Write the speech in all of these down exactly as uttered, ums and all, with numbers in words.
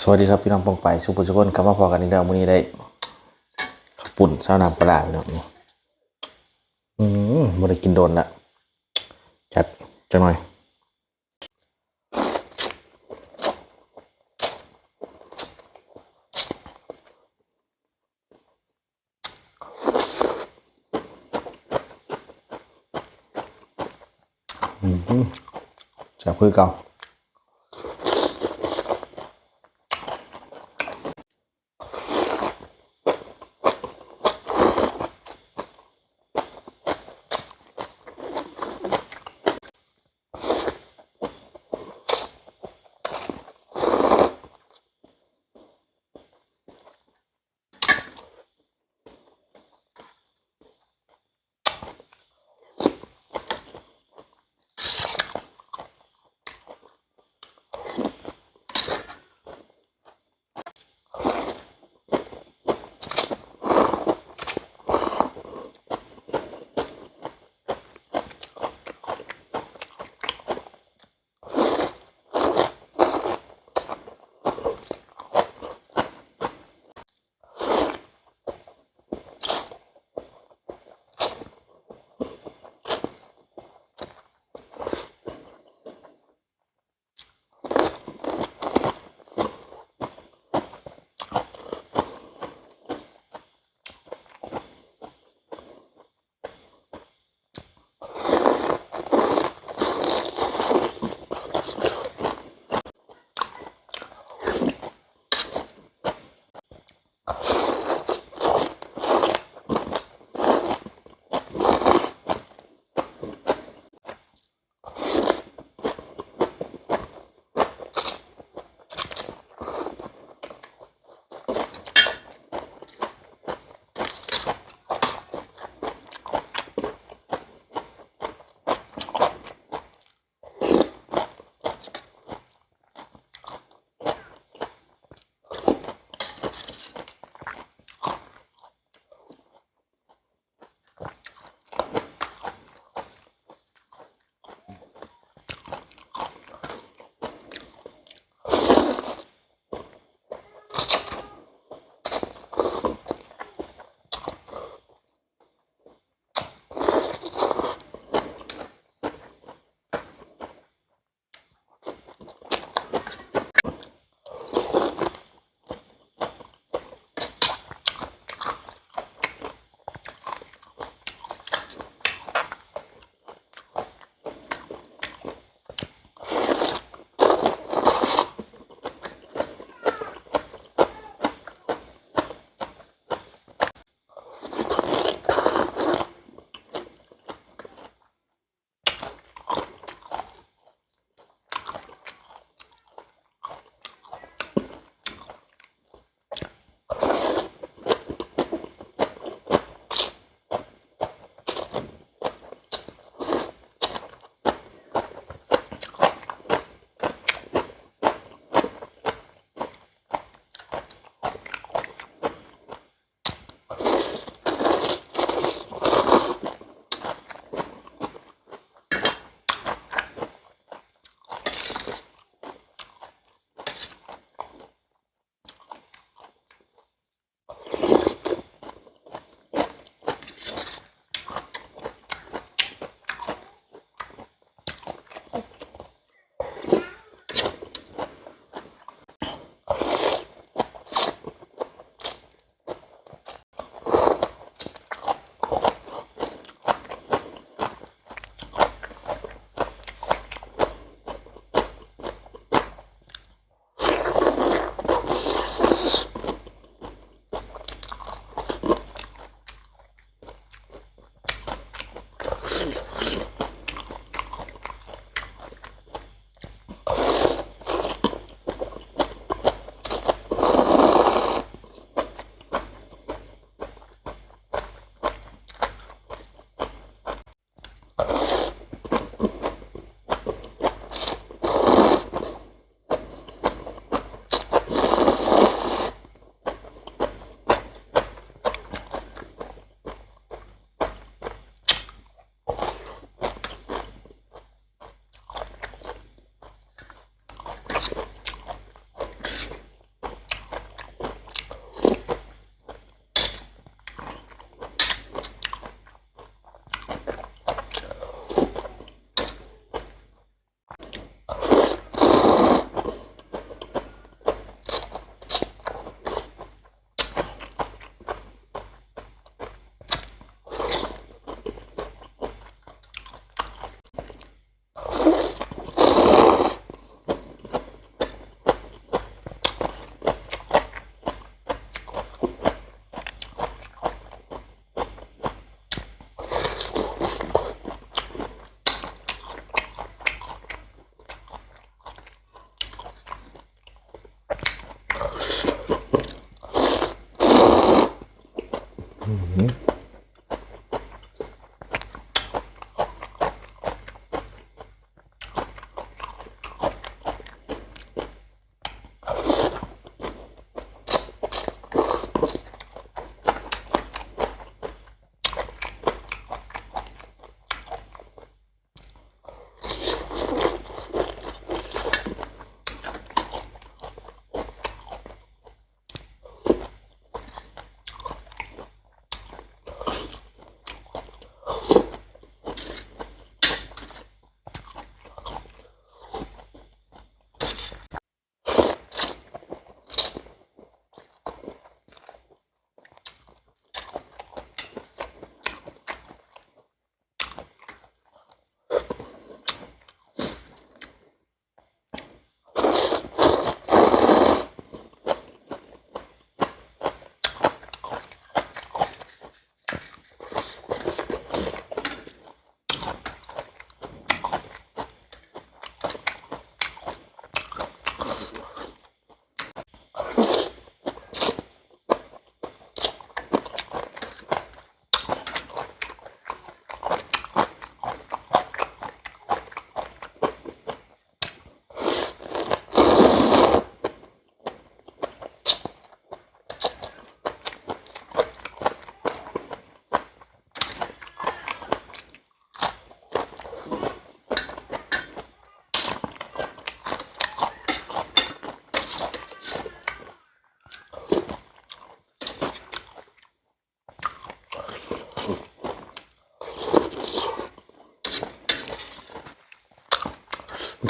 สวัสดีครับพี่น้องป้องไปายสุภุสุคนกลับมาพอกันอีกแล้วมื้อนี้ได้ข้าวปุ้นซาวน้ำปลาร้าพี่น้องนี่อืมบ่ได้กินโดนละจัดจังหน่อย อืมแซ่บคือเก่า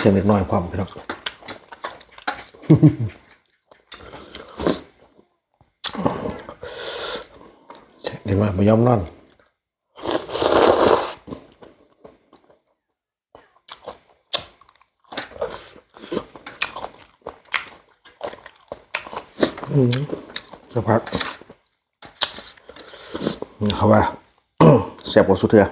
จั่งเด็กน้อยพร้อมพี่น้อง เห็นไหมบ่ยอมนอน อืม สักพัก เขาว่า แซ่บกว่าสุดเทื่อ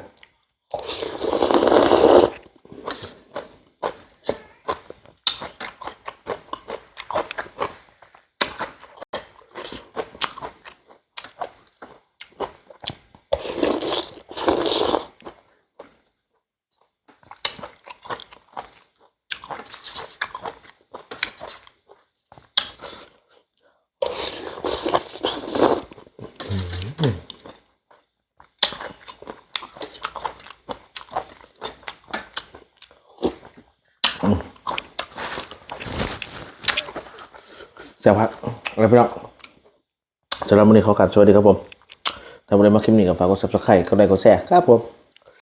แซ่บครับ อะไรพี่น้อง สำหรับมื้อนี้ขอกราบสวัสดีครับผม ถ้าบ่ได้มาคลิปนี้ก็ฝากกด Subscribe กดไลค์ กดแชร์ครับผม